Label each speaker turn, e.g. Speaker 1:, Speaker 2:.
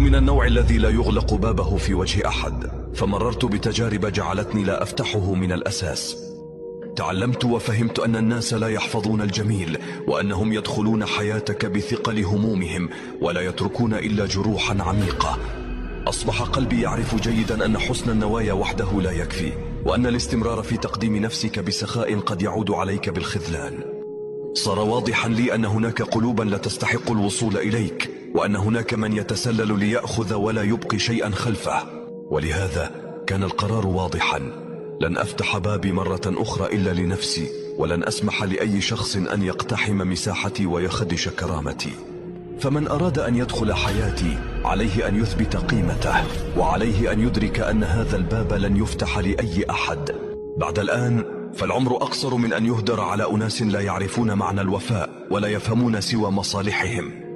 Speaker 1: من النوع الذي لا يغلق بابه في وجه أحد، فمررت بتجارب جعلتني لا أفتحه من الأساس. تعلمت وفهمت أن الناس لا يحفظون الجميل، وأنهم يدخلون حياتك بثقل همومهم ولا يتركون إلا جروحا عميقة. أصبح قلبي يعرف جيدا أن حسن النوايا وحده لا يكفي، وأن الاستمرار في تقديم نفسك بسخاء قد يعود عليك بالخذلان. صار واضحا لي أن هناك قلوبا لا تستحق الوصول إليك، وأن هناك من يتسلل ليأخذ ولا يبقي شيئا خلفه. ولهذا كان القرار واضحا: لن أفتح بابي مرة أخرى إلا لنفسي، ولن أسمح لأي شخص أن يقتحم مساحتي ويخدش كرامتي. فمن أراد أن يدخل حياتي عليه أن يثبت قيمته، وعليه أن يدرك أن هذا الباب لن يفتح لأي أحد. بعد الآن فالعمر أقصر من أن يهدر على أناس لا يعرفون معنى الوفاء ولا يفهمون سوى مصالحهم.